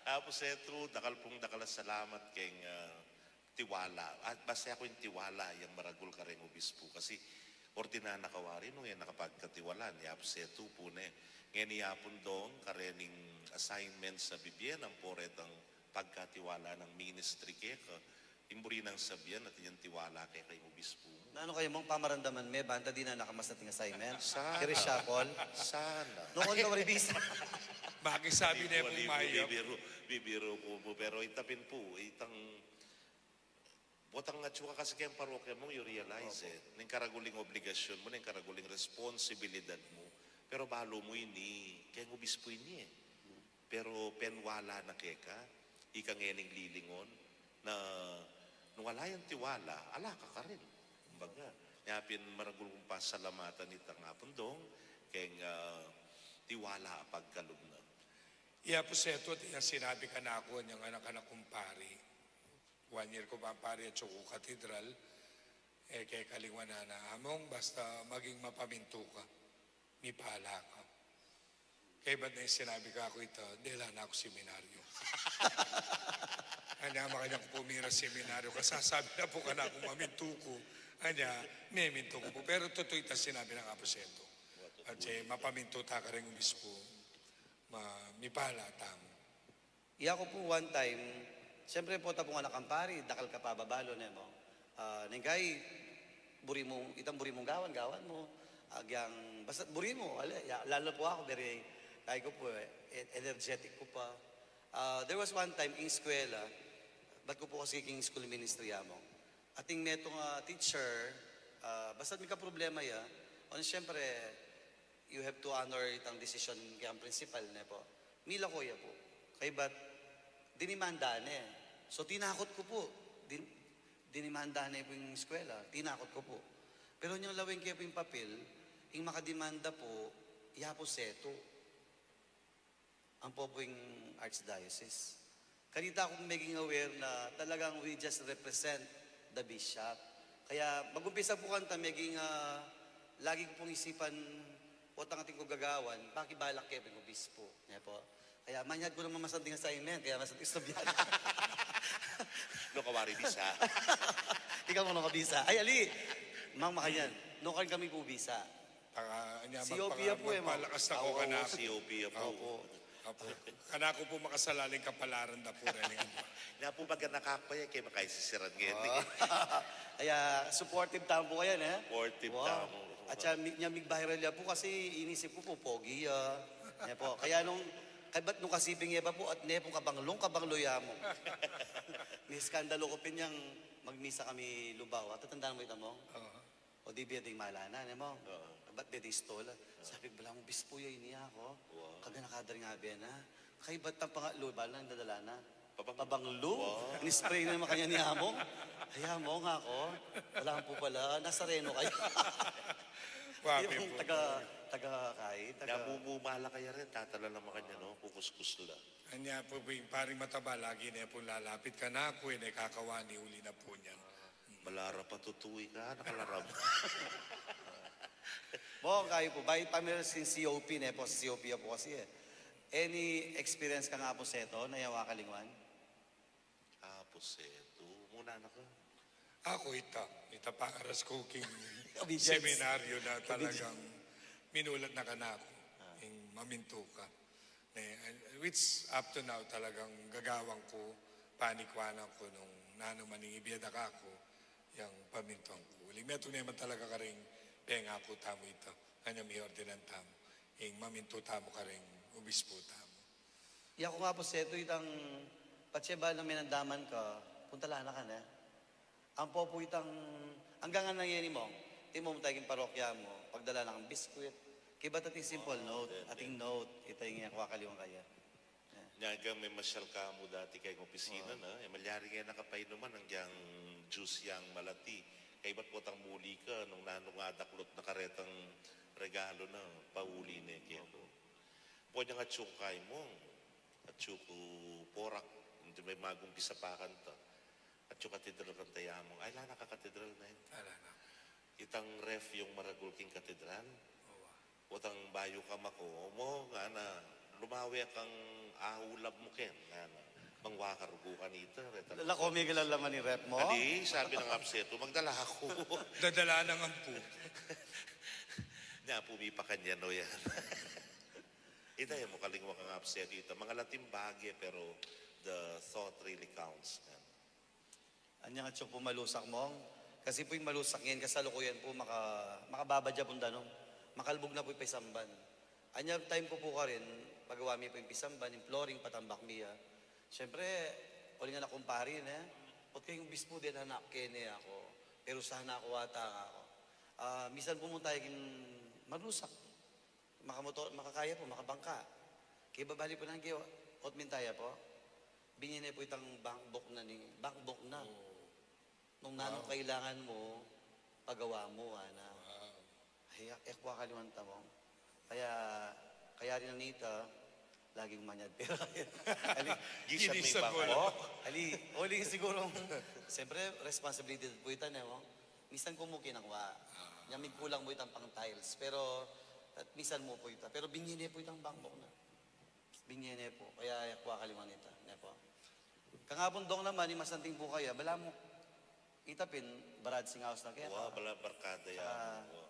Apu Setu, dakal pung dakal a salamat keng, ah, tiwala. At basta aku ing tiwala yang maragul kareng obispo. Kasi ordinan na ka wari nung e na ka pagkatiwalaan, i Apu Setu pu ne. Ngeni i Apung Dong, karening assignments a bibie na, ampo retang pagkatiwala nang ministry keka. Ing buri nang sabian, atin yang tiwala keka ing obispo mu. Nanu kayu mung pamarandaman me, banta dinan na ka mas ating assignment? Sana. Kiri siya, Paul? Sana. Nung ka wari bisa. Makisabi ne pu, mayap. Bibiru, bibiru ku pu, pero ita pin pu, itang, botang atyu ka kasi keng parokya mu, you realize e. Opo. Ning karagul ing obligasyun mu, ning karagul ing responsibilidad mu. Pero balu mu ini, keng obispo ini e. Pero peniwala na keka, ika ngening lilingon, na nung ala yang tiwala, ala ka karin. Kumbaga, nya pin maragul kung pasalamatan itang Apung Dong, keng, ah, tiwala a pagkalub na. I Apu Setu, atin yang sinabi kanaku nyang anak-anak kung pari. One year ku pang pari atyu ku katedral, e, kekalingwan na na, Among, basta maging mapamintu ka, mipala ka. Kaybat ne sinabi kaku ita, dela na ku seminaryo. Anya, makanyan ku pu mira seminaryo, kasasabi na pu kanaku mamintu ku. Anya, memintu ku pu. Pero tutu ita sinabi nang Apu Setu. At, e, mapamintu ta kareng obispo, ma-, mipala tamu. Iya ku pu one time, siyempre pu, ta pung anak kang pari, dakal ka pa babalu, ne mo. Ah, neng kai, buri mu, itang buri mung gawan, gawan mu. Agyang, basta buri mu, ale, ya, lalu pu aku, very, kai ku pu, e, e-, energetic ku pa. Ah, there was one time, ing eskwela, bat ku pu kasi king school ministry, among. Ating metung a teacher, ah, basta mika problema ya, o, siyempre, you have to honor itang desisyon keng principal, ne po. Milako ya pu. Kaybat, dinimanda ne. So, tinakut ku pu. Din-, dinimanda ne pu ing eskwela. Tinakut ku pu. Pero nyang laweng ke pu ing papel, ing makadimanda pu, i Apu Setu. Ampo pu ing Archdiocese. Kanita ku pu meging aware na talagang we just represent the bishop. Kaya mag-umpisa pu kanta meging, ah, lagi ku pung isipan, potang atin ku gagawan, pakibalak ke pu ing obispo, ne po. Aya, manyad ku naman masanting assignment, kaya masanting estudyante. No ka wari bisa. Ika mu no ka bisa. Ay, ali. Mang makanyan. No kan kami pu bisa. Paka, anya, C O P magpaka-, ya pu, eh, Mang. Magpalakas na ko. Oo, kanaku. C O P ya pu. Opo. Apo. Kanaku pu makasalaling kapalaran da pu rin, eh. Nya pu, baga nakakpaya, kaya makaisisiran ngayon, eh. Ah. Aya, supportive tamu pu kaya, eh. Supportive tamu. Wow. At siya, mi-, nya mig-viral ya pu kasi inisip ku pu, pogi ya. Nya pu. Kaya nung, kaya ba't nung kasiping ya pa pu, at ne pu kabanglung, kabanglu ya mu. May skandalo ku pin yang magmisa kami Lubao. At tatandaan mu ita, Mong? Oo. O di bie ding malana, ne, Mong? Oo. Ba't bie ding stola? Oo. Sabi ku, "Balamu bispu ya ini, ako." Wow. Kaganaka da ring abe na. Kaybat tang pangatlu, bala nang dadala na. Pabang-, pabanglu? Wow. Ini-spray na makanyan ni Among. Ay, Among, ako. Balamu pu pala, Nazareno kayu. Grabe pu. Yung taga, taga kai, taga. Namumumala kaya rin, tatala lang makanyan, no? Kukuskus la. Anya pu, pu, paring mataba, lagi ne pu lalapit kanaku, eh, ne kakawani, uli na pu niyan. Malarap a tutu ika, nakalarap. Mong, kayu pu, bayu pamilyar sin C O P, ne pu, sa C O P ya pu kasi, eh. Any experience kang Apo Seto na e mu akalingwan? Apo Seto, muna na ka. Aku ita, ita pangaras ku king obedience. Seminaryo na talagang minulat na kanaku, ah, ing mamintu ka. Ne, which up to now talagang gagawan ku, panikwanan ku nung nanu man ing ibie da kaku, yang pamintuan ku. Uling metung ne man talaga karing pengaku tamu ita, kanya miordinan tamu, ing mamintu tamu karing obispu tamu. Yaku nga pu, Seto, itang patse bale nang menandaman ka, puntalan na ka ne. Ampo pu itang, anggang nanu ngeni, Mong, timu mu tayu king parokya mu, pagdala na kang biskwit, kaybat ating simple note, ating note, ita ing e ku akaliwan kaya. Nya, anggang memasyal ka mu dati keng opisina na, e malyari ke na kapainuman, anggang juice yang malati. Kaybat potang muli ka, nung nanu nga daklot na karetang regalo na, pauli ne ke. Pwede nga atsu ku kay Mong, atsu ku Porac, ing magumpisapakan ta. Atsu katedral kang taya Mong. Ay, ala na ka katedral na yun. Ala na. Itang ref yung maragul king katedral. Owa. Potang bayu ka mako, Mong, ngana, lumawe kang aulab mu ken, ngana. Mangwa ka rugu kanita, reta. Lako, migilalaman ing ref mu? Adi, sabi nang Apo Seto, magdala ku. Dadala na ngan pu. Nya pu, mipakanyan o yan. Ita, e mu kalingwan kang Apo Seto ita. Mangalating bage, pero the thought really counts. Anyang atsu pu malusak, Mong. Kasi pu ing malusak ngeni, kasalukuyan pu maka-, makababadya pung danum. Makalbug na pu ing pisamban. Anyang time ku pu karin, pagawa mi pu ing pisamban, ing flooring, patambak mi ya. Siyempre, uling anak kumpari ne. Ot kayung obispu, deng anak keni aku. Pero sana aku ata aku. Ah, misan pumunta king malusak. Makamotor, makakaya pu, makabangka. Kaya babali pu nang kaya, ot minta ya pu. Binye ne pu itang bankbok na ni, bankbok na. Oh. Nung nanung kailangan mu, pagawa mu, ana. Wow. Ay, e ku akaliwan ta, Mong. Kaya, kaya rin anita, laging manyad pera. Ali, gisag may bankbok. Ali, uling siguro, siyempre, responsibility pu ita, ne, Mong? Misan ku mu kinangwa. Ah. Nya migkulang mu itang pang tiles. Pero, at misan mu pu ita. Pero binye ne pu itang bankbok na. Binye ne pu. Kaya e ku akaliwan ita. Ne pu. Kang Apo Dong naman, ing masanting pu kaya, balamu. Ita pin, barad sing aus na kaya. Wa, bala barkada ya. Tsaka, wa.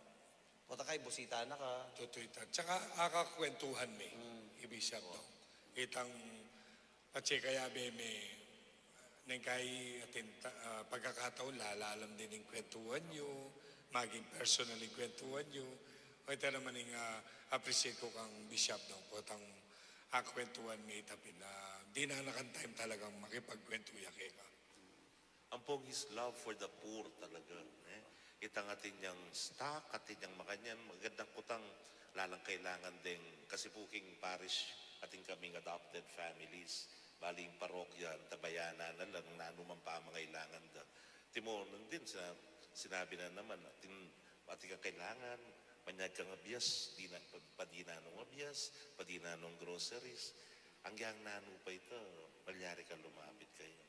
Pota kay busita na ka. Tutu ita. Tsaka, akakwentuhan mi. Mm. Ibisyak to. Itang At saka kaya be me, neng kai atin ta-, ah, pagkakataon, lalalam din ing kwentuhan yu, maging personal ing kwentuhan yu. O ita naman ing, ah, appreciate ku kang Bishop, no? Potang, ah, kwentuhan me ita pin, ah, dinanakan time talagang makipagkwentu ya keka. Ampong his love for the poor talaga, ne? Itang atin yang stock, atin yang makanyan, magandang kutang, lalang kailangan deng, kasi pu king parish, atin kaming adopted families. Bali ing parokya, antabayanan na la nung nanu mang pamangailangan da. Timo, nung din, sina-, sinabi na naman, atin, atin kang kailangan, manyad kang abias, dina-, pa-, padina nung abias, padina nung groceries. Anggang nanu pa ita, malyari kang lumapit kaya.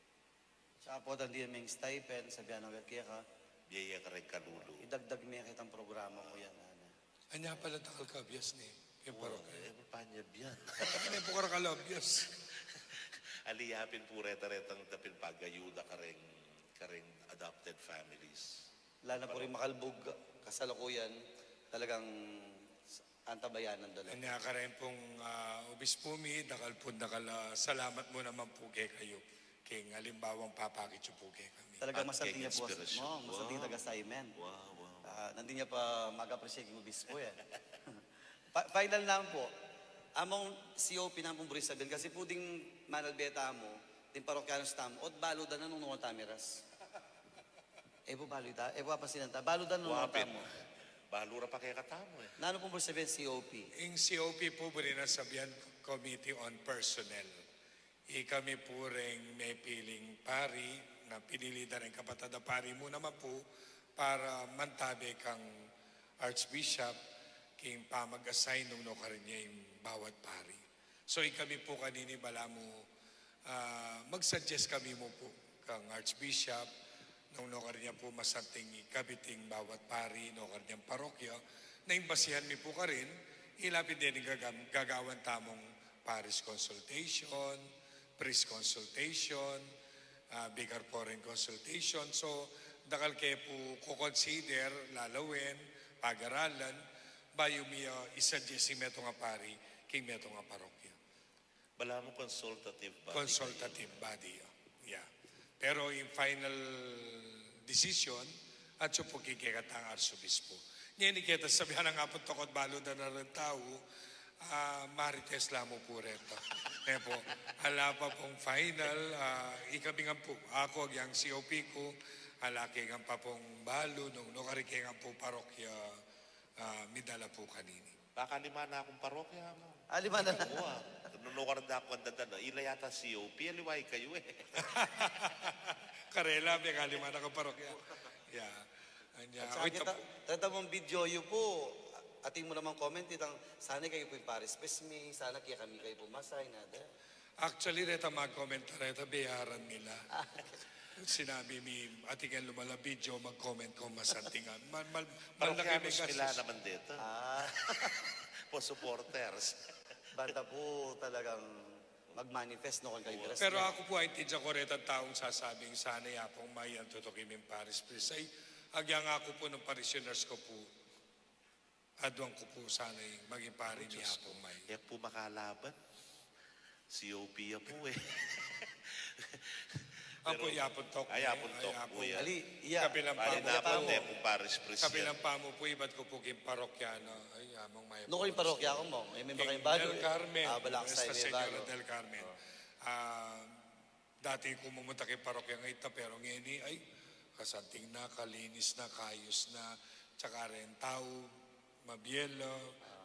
Tsaka potang dyan meng stipend, sabian na keka. Bie ya kareng kalulu. Idagdag me ketang programa mu yan, ana. Anya pala dakal ka abias ne. Yung parokya. Eh, paano yan? Ano yung pukara kalabyas? Ali ya pin pu reta-retang dapin pag-ayuda kareng, kareng adopted families. Lalo na pu rin makalbug kasalukuyan, talagang antabayanan da la. Anya kareng pung, ah, obispu mi, dakal pung dakal, ah, salamat mu naman pu kekayu. King alimbawang papakit yu pu kekami. Talagang masanting ya pu, inspirasyon. Masanting ya pu, assignment. Wow, wow, wow. Ah, nandin ya pa mag-appreciate king obispu, eh. Pa-, final lang pu. Among C O P nang pung buri sabian, kasi pu ding manalbe tamu, ding parokyanos tamu, ot balu da na nung nuan tamiras. E pu balu ita, e pu apansinan ta, balu da na nung nuan tamu. Balu ra pa kekatamu, eh. Nanu pung buri sabian C O P? Ing C O P pu, buri na sabian Committee on Personnel. Ikami pu reng mepiling pari, na pinili da reng kapatad a pari mu naman pu para mantabe kang Archbishop king pamag-assign nung nukarin ya ing bawat pari. So, ikami pu kanini balamu, ah, mag-suggest kami mu pu kang Archbishop, nung nukarin ya pu masanting ikabit ing bawat pari, nukarin yang parokya, na ing basihan mi pu karin, ila pin dening gagam-, gagawan tamung parish consultation, priest consultation, ah, vicar foreign consultation. So, dakal ke pu ko-consider, lalawen, pag-aralan, bayu mi, ah, i-suggest ing metung a pari king metung a parokya. Balamu consultative body kayu. Consultative body, oh. Yeah. Pero ing final decision, atyu pu king kekatang arsobispo. Ngeni keta sabian na nga pu tokot balu da na reng tau, ah, marites la mu pu reta. Ne pu, ala pa pung final, ah, ikabingan pu. Aku, agyang C O P ku, ala ke ngan pa pung balu, nung nukarin ke ngan pu parokya, ah, midala pu kanini. Baka lima na kung parokya mu. Ah, lima na. Wa, nung nukarin da ku ngan dadala, ila yata C O P, aliwa ikayu, eh. Karela, beka lima na kung parokya. Yeah. Anya, at saka kita, reta mung video yu pu, atin mu namang comment, itang, sana ikayu pu ing parish priest mi, sana kekami kayu pu ma-assign, nada. Actually, reta mag-comment, reta bayaran mi la. Ah. Sinabi mi, atin keng lumala video, mag-comment kung masanting. Mal-, mal-, malaki parokyanos mi la gastos. Naman deta. Ah. For supporters. Banta pu talagang mag-manifest no kung kayo. Pero aku pu, aintindian ku retang taung sasabing sana ya pung mai, antutuki ming parish priest. Ay, agyang aku pu nung parishioners ku pu, aduan ku pu sana ing maging pari mi ya pung mai. E ku pu makalaban. C O P ya pu, eh. Apu, ya pung tok. Ay, ya pung tok pu, ya. Ali, ya. Kapilan pamu pu, kapilan pamu pu, ibat ku pu king parokya, no? Ay, among mai. No, king parokya ku mu. Ay, may bakay balu, eh. Del Carmen, ah, Nuestra Señora del Carmen. Ah, dati ku mumunta king parokya ita, pero ngeni, ay, kasanting na, kalinis na, kayus na, tsaka reng tau, mabiel la,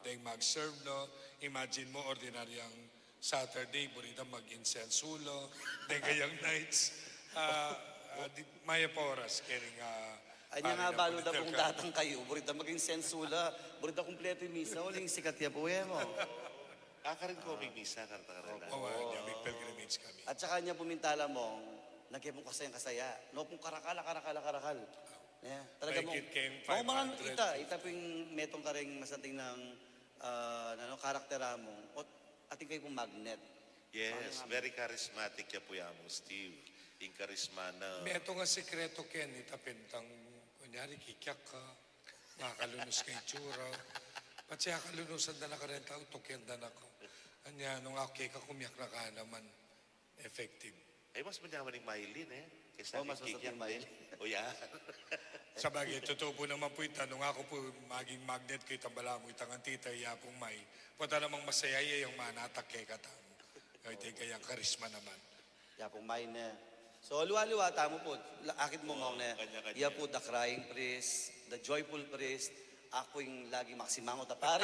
deng mag-serve na. Imagine mu, ordinaryang Saturday, buri da mag-insensu la, deng kayang nights. Ah, ah, di, mayap a oras, keni, ah, anya nga balu da pung datang kayu, buri da mag-insensu la, buri da kumpletu ing misa, uling sikat ya pu, e mu. Ah, karin ku mimisa, karta-karta. Opo, anya, may pilgrimage kami. At saka anya pu mintala mu, nagke pung kasayang-kasaya. No pung karakal, karakal, karakal. Yeah, talaga mu. Mahigit keng five hundred. Ita, ita pu ing metung kareng masanting nang, ah, ano, karakter mu. Ot, atin kayu pung magnet. Yes, very charismatic ya pu ya mu, Steve. Ing karisma na. Metung a sikretu keni, ita pin tang, kunyari, kikyak ka, makalunus ka itsura. Patse akalunusan da na ka reng tau, tukyan da na ka. Anya, nung aku keka, kumyak na ka naman. Effective. Ay, mas manyaman ing mailin, eh. Kesa king kikyak, eh. O, mas masarap ing mailin. O, ya. Sabagay, tutu pu naman pu ita, nung aku pu maging magnet ku, itang balamu, itang antita, ya pung mai. Pota namang masaya ya yang manatak kekatamu. Ay, ita kayang karisma naman. Ya pung mai ne. So, aliwa-aliwa tamu pu. La-, akit mu, Mong, ne. Kanya-kanya. Ya pu, the crying priest, the joyful priest, aku ing laging makasimangot a pari.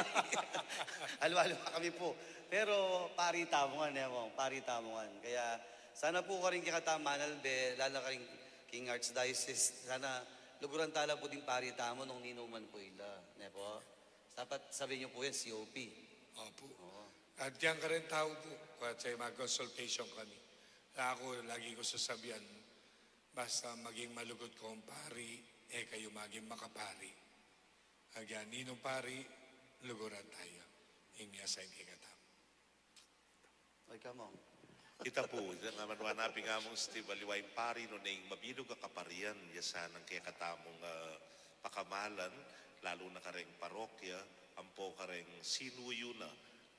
Aliwa-aliwa kami pu. Pero pari tamu ngan, e, Mong, pari tamu ngan. Kaya sana pu karing kekatamu manalbe, lalo na karing king Archdiocese, sana luguran tala pu ding pari tamu nung ninu man pu ila, ne pu? Dapat sabian yu pu yan, C O P. Opo. Oo. At yang kareng tau pu, kuwat sa mag-consultation kami. Aku, lagi ku sasabian, basta maging malugud kong pari, e kayu maging makapari. Agyan, ninung pari, luguran taya. Ing mi-assign kekatamu. Ay, kamong. Ita pu, ita nga manuan na pi ngamung Steve, aliwa ing pari, nune ing mabilug a kaparian, ya sanang kekatamung, ah, pakamalan, lalu na kareng parokya, ampo kareng sinuyu na,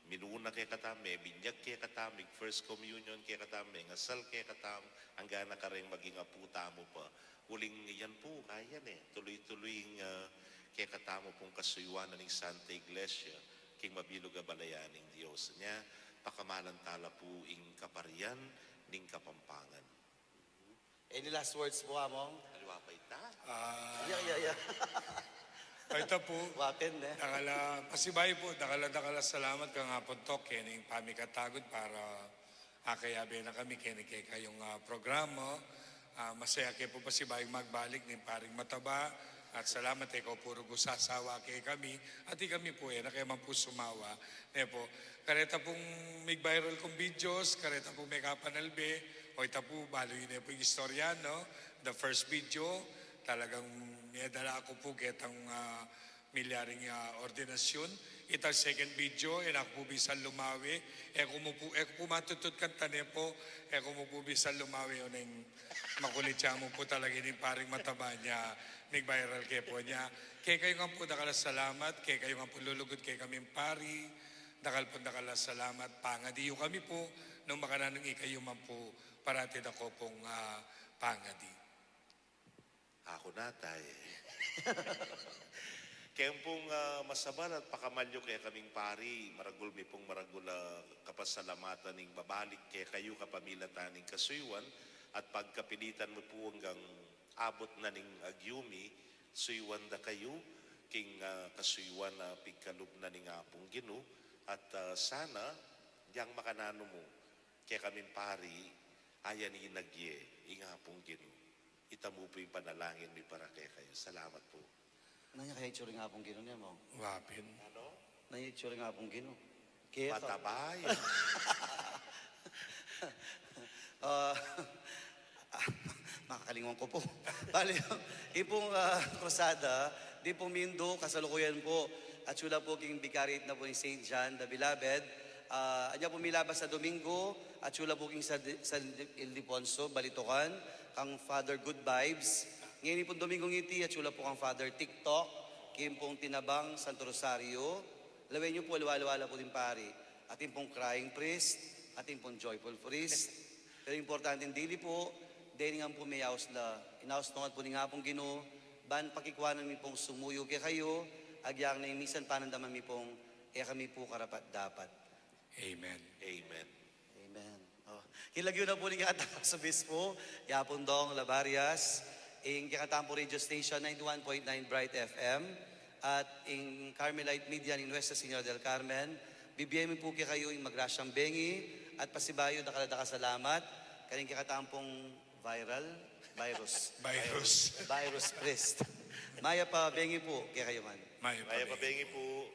minuna kekatamu, mebinyag kekatamu, mig first communion kekatamu, mengasal kekatamu, angga na kareng maging apu tamu pa. Uling yan pu, kaya ne, tuluy-tuluy ing, ah, kekatamu pung kasuyuan ning Santa Iglesia, king mabilug a balayan ning Dios. Nya, pakamalan tala pu ing kaparian ning Kapampangan. Any last words pu, Among? Aliwa pa ita? Ah, ya, ya, ya. Ita pu. Wapen, eh. Dakal a, pasibayu pu, dakal a, dakal a salamat kang Apung Tok, keni ing pamikatagud para akayabe na kami keni kekayung, ah, programa. Ah, masaya ke pu pasibayung magbalik ning Paring Mataba. At salamat e ko pu rugyan sasawa kekami. At ikami pu, e na ke man pu sumawa. Ne pu, kareta pung mig-viral kung videos, kareta pung mekapanalbe, o ita pu, balu yu ne pu ing istorya, no? The first video, talagang medala ku pu ketang, ah, milyaring, ah, ordinasyun. Itang second video, e na ku pu bisan lumawe, e ku mu pu, e ku pu matutut kanta ne pu, e ku mu pu bisan lumawe, o neng makulit ya mu pu talaga ning Paring Mataba nya, mig-viral ke pu nya. Kekayu ngan pu dakal a salamat, kekayu ngan pu lulugud kekaming pari, dakal pung dakal a salamat, pangadi yu kami pu, nung makananu ing ikayu man pu, parati da ko pung, ah, pangadi. Aku na, tay. Keng pung, ah, masabal at pakamalyu kekaming pari, maragul mi pung maragul a kapasalamatan ning babalik kekayu kapamilatan ning kasuyuan, at pagkapilitan mu pu anggang abut na ning agyu mi, suyuan da kayu, king, ah, kasuyuan a pigkalub na ning Apung Ginu, at, ah, sana, yang makananu mu, kekaming pari, ayan inagye ing Apung Ginu. Ita mu pu ing panalangin mi para kekayu. Salamat pu. Nanu ya kaya itsura ning Apung Ginu ne, Among? Wapen. Nanu? Nanu ya itsura ning Apung Ginu? Keta. Mataba ya. Ah, makakalingwan ku pu. Bale, ipung, ah, krusada, di pu mindu, kasalukuyan pu, atsu la pu king Vicariate na pu ning Saint John the Beloved. Ah, anya pu milabas a Domingo, atsu la pu king San, San Ildefonso, Balitocan, kang Father Good Vibes. Ngeni pung Domingong iti, atsu la pu kang Father TikTok, king pung Tinabang Santo Rosario. Lawen yu pu, aliwa-aliwa la pu ding pari. Atin pung Crying Priest, atin pung Joyful Priest. Pero importante dili pu, deni ngan pu meyaus la, inaus no ngan pu ning Apung Ginu, ban pakikuanan mi pung sumuyu kekayu, agyang neng misan panandaman mi pung, e kami pu karapat-dapat. Amen. Amen. Amen. O, king lagyu na pu ning ating Arsobispo, i Apung Dong Labarias, ing kekatang pu radio station, ninety-one point nine Bright F M, at ing Carmelite Media ning Nuestra Señora del Carmen, bibie mi pu kekayu ing magrasyang bengi, at pasibayu dakal a dakal a salamat, kaning kekatang pung viral, virus. Virus. Virus priest. Mayap a bengi pu kekayu ngan. Mayap a bengi pu.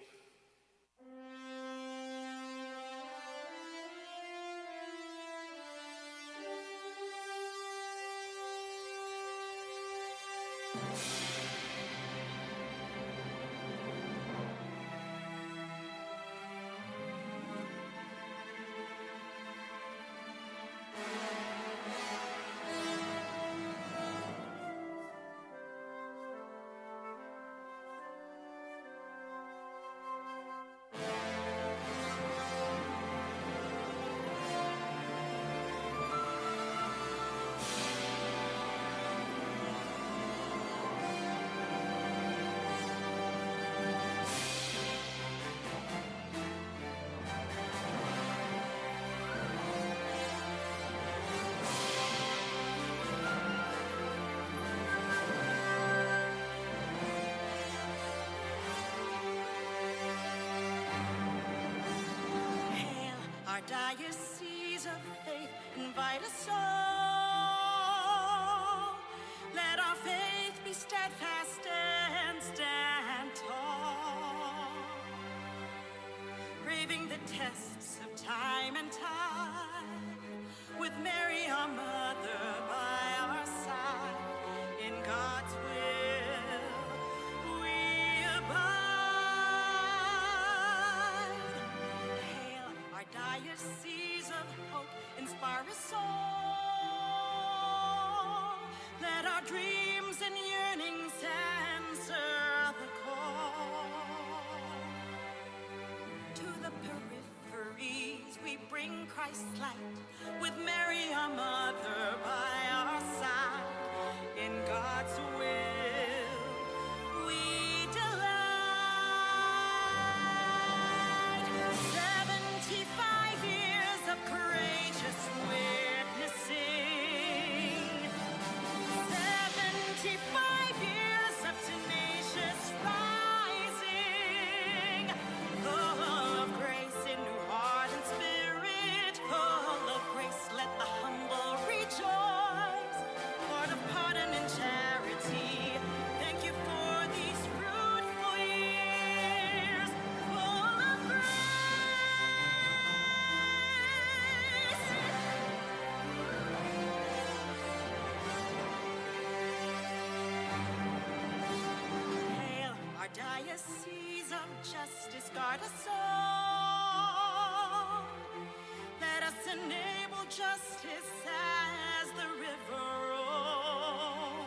Hail, our diocese of faith, invite us all. Let our faith be steadfast and stand tall. Braving the tests of time and tide, with Mary our mother by our side, in God's will we abide. our soul. Let our dreams and yearnings answer the call. To the peripheries we bring Christ's light, with Mary our mother by our side. In God's will we delight. Seventy-five years of courageous witnessing. Seventy-five years of tenacious rising. Full of grace in new heart and spirit. Full of grace, let the humble rejoice. Lord of pardon and charity, thank you for these fruitful years. Full of grace. Hail, our diocese of justice, guard us all. Let us enable justice as the river rolls,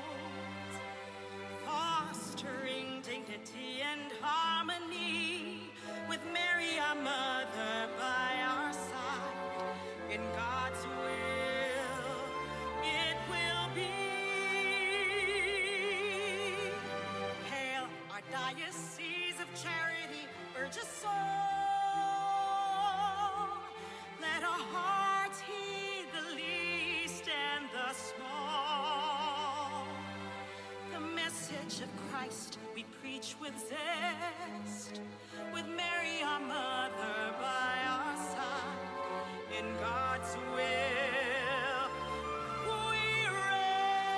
fostering dignity and harmony, with Mary our mother by our side. In God's will it will be. Hail, our diocese of charity, urge us all. Let our hearts heed the least and the small. The message of Christ we preach with zest, with Mary our mother by our side. In God's will we rest.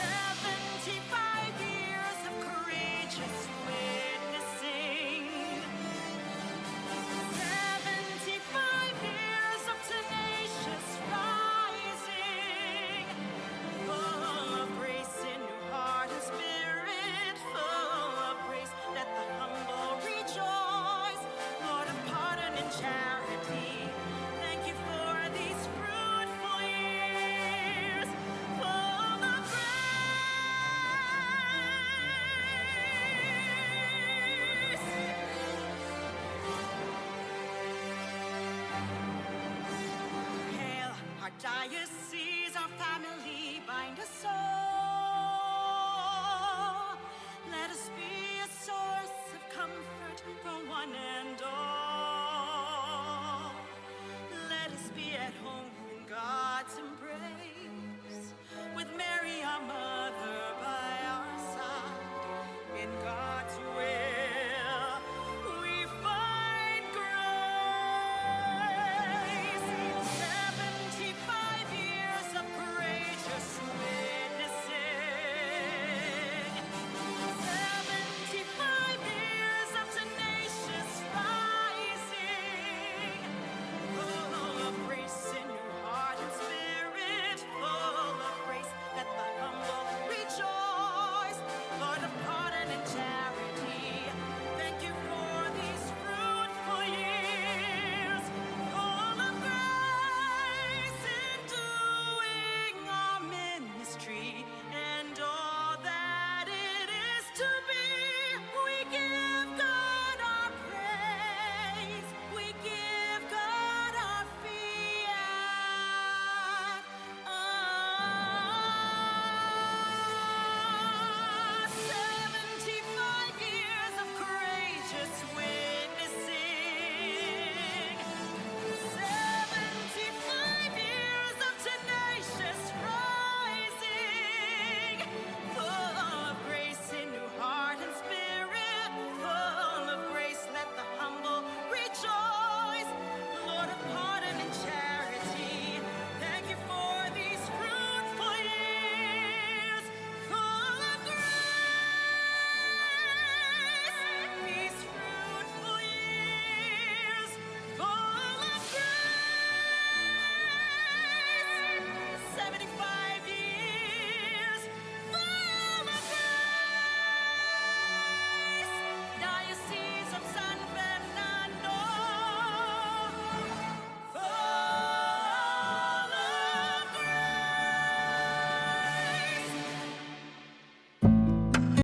Seventy-five years of courageous witnessing. Seventy-five years of tenacious rising. Full of grace in new heart and spirit. Full of grace, let the humble rejoice. Lord of pardon and charity, thank you for these fruitful years. Full of grace. Hail, our diocese, our family, bind us all.